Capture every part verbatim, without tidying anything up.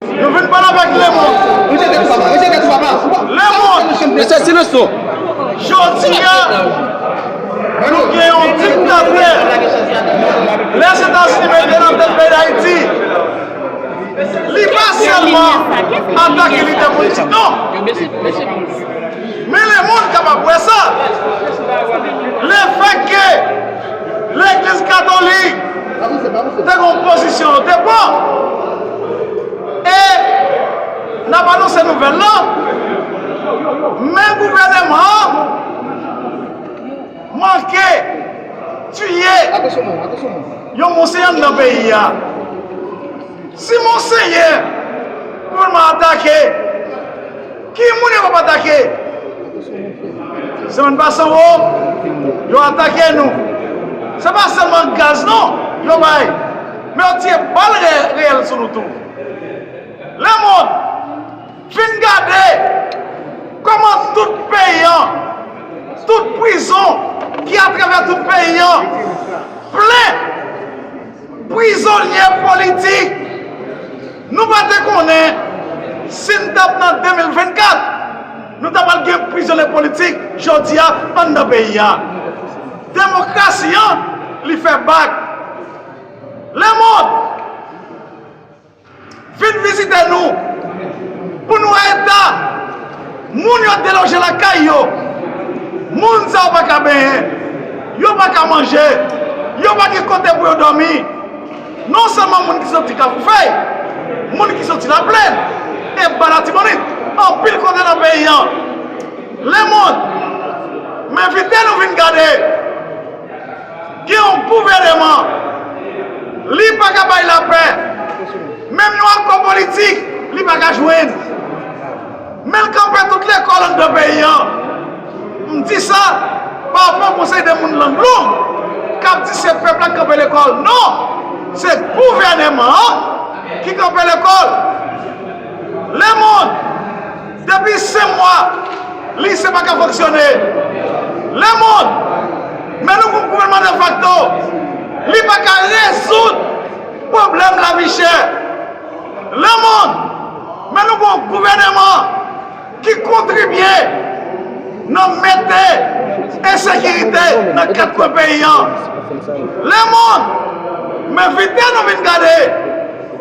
Nou vin pale avèk lemonn. Lemonn. Mesye, silans nou. Jodi a, nou gen yon diktatè. Lèzetazini mete nan tèt peyi Dayiti. Li pa sèlman atake lidè politik, non. Men lemonn kapab wè sa. Lefètke Legliz Katolik te gen yon pozisyon yo te pran. E n ap anonse nouvèl lan, men gouvènman an manke tiye yon monsenyè anndan peyi a. Si monsenyè gouvènman atake, ki moun yo p ap atake? Semèn pase, yo atake nou. Se pa sèlman gaz non yo bay, men yo tire bal re- reyèl sou nou tou. Lemonn, vin gade kòman tout peyi an, tout prizon ki atravè tout peyi an plen prizonye politik. Nou pa te konnen si n t ap nan de mil vennkat, nou ta pral gen prizonye politik jodi a anndan peyi a. Demokrasi an, li fè bak. Lemonn, vin vizite nou pou n wè eta moun yo deloje lakay yo. Moun sa yo pa ka benyen, yo pa ka manje, yo pa gen kote pou yo dòmi. Non sèlman moun ki soti Kafou Fèy, moun ki soti Laplèn, e ba Latibonit, anpil kote nan peyi an. Lemonn, m envite nou vin gade. Gen yon gouvèneman, li pa ka bay lapè. Menm yon akò politik, li pa ka jwenn. Men l kanpe tout lekòl anndan peyi an. M di sa pa rapò yon seri de moun lang long k ap di se pèp la k kanpe lekòl. Non! Se gouvèneman an ki kanpe lekòl. Lemonn, depi senk mwa, lise pa ka fonksyone. Lemonn, men nou gon gouvènman defakto, li pa ka rezoud pwoblèm lavi chè. Lemonn, men nou gon gouvèneman ki kontribye nan mete ensekirite nan kat kwen peyi an. Lemonn, m envite nou vin gade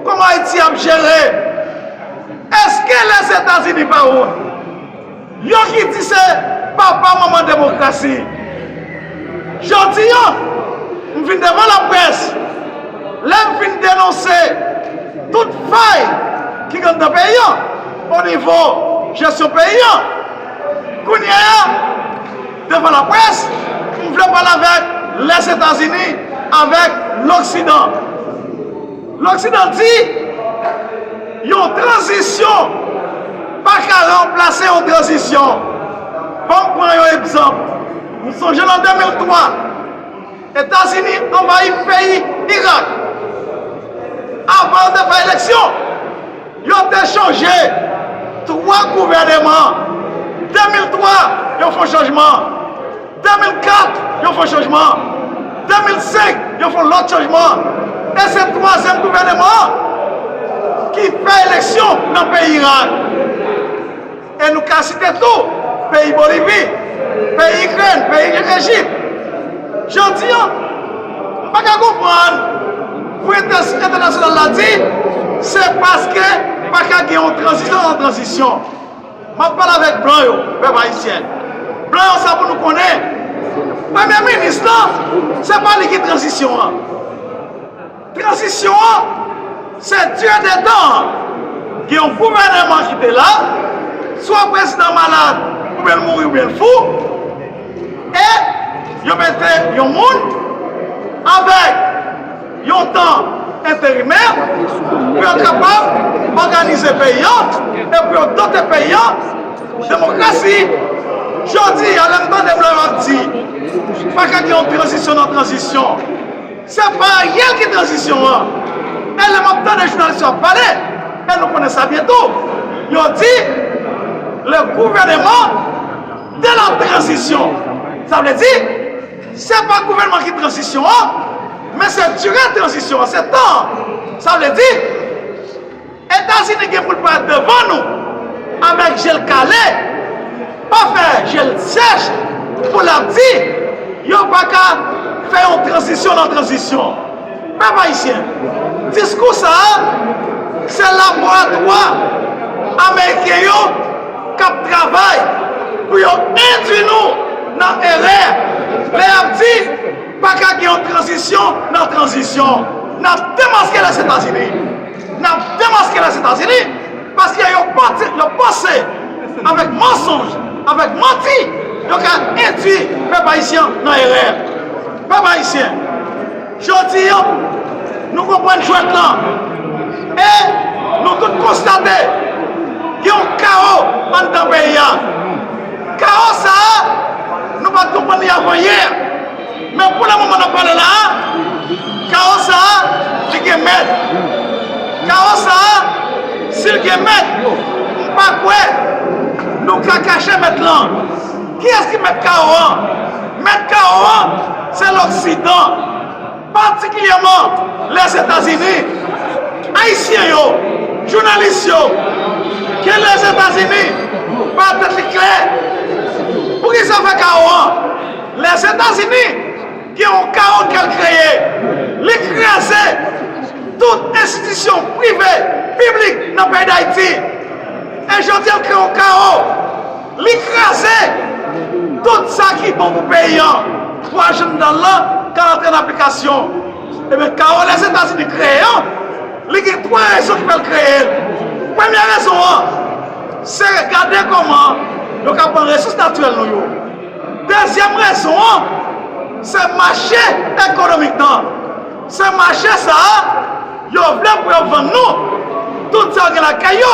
kòman Ayiti ap jere. Èske Lèzetazini pa wont? Yo ki di se papa manman demokrasi. Jodi a, m vin devan laprès, lè m vin denonse tout fay ki gen anndan peyi an, o nivo jesyon peyi an. Kounye a, devan laprès, m vle pale avèk Lèzetazini, avèk Loksidan. Loksidan di yon tranzisyon pa ka ranplase yon tranzisyon. Ban m pran yon egzanp. M sonje nan de mil twa, Etazini anvayi peyi Irak. Avan yo te fè eleksyon, yo te chanje twa gouvèneman. De mil twa, yo fè yon chanjman. De mil kat, yo fè yon chanjman. De mil senk, yo fè yon lòt chanjman. E se twazyèm gouvèneman an ki fè eleksyon nan peyi Irak. E nou ka site tou peyi Bolivi, peyi Ikrèn, peyi Ejip. Jodi a, m pa ka konprann pou entè- entènasyonal la di se paske pa ka gen yon tranzisyon nan tranzisyon. M ap pale avèk blan yo, pèp ayisyen. Blan yo, sa pou nou konnen, premye minis lan, se pa li ki tranzisyon an. Tranzisyon an, se dye de tan an. Gen yon gouvèneman ki te la, swa prezidan malad, oubyen l mouri, oubyen l fou, e yo mete yon moun avèk yon tan enterimè pou yo kapab òganize peyi an e pou yo dote peyi an demokrasi. Jodi a, lè m tande blan yo ap di pa ka gen yon tranzisyon nan tranzisyon, se pa Ariel ki tranzisyon an. E lè m ap tande jounalis yo ap pale, e nou konnen sa byen tou, yo di le gouvernement de la transition. Sa vle di, se pa gouvènman ki tranzisyon an, men se dire tranzisyon an, se tan an. Sa vle di, Etazini gen pou l parèt devan nou avèk je l kale, pa fè je l sèch, pou l ap di yo pa ka fè yon tranzisyon nan tranzisyon. Pèp ayisyen, diskou sa a, se laboratwa ameriken yo k ap travay pou yo endwi nou nan erè lè y ap di pa ka gen yon tranzisyon nan tranzisyon. N ap demaske Lèzetazini. N ap demaske Lèzetazini paske yo panse, yo panse avèk mansonj, avèk manti, yo ka endwi pèp ayisyen nan erè. Pèp ayisyen, jodi a, nou konprann jwèt lan e nou tout konstate gen yon kawo anndan peyi a. Kawo sa a, nou pa t konprann li avan yè. Men pou le moman n ap pale la a, kawo sa a, li gen mèt. Kawo sa a, si l gen mèt, m pa kwè nou ka kache mèt lan. Kiyès ki mèt kawo an? Mèt kawo an, se Loksidan, patikilyèman Lèzetazini. Ayisyen yo, jounalis yo, ke Lèzetazini ba tèt li klè. Poukisa fè kawo an? Lèzetazini gen yon kawo ke l kreye. Li kraze tout enstitisyon prive, piblik nan peyi Dayiti. E jodi a, l kreye yon kawo. Li kraze tout sa ki bon pou peyi an, pou ajanda l lan ka antre nan aplikasyon. Ebyen, kawo Lèzetazini kreye an, li gen twa rezon ki fè l kreye l. Premye rezon an, se gade kòman yo ka pran resous natirèl nou yo. Dezyèm rezon an, se mache ekonomik lan. Se mache sa a, yo vle pou yo vann nou tout sa yo gen lakay yo.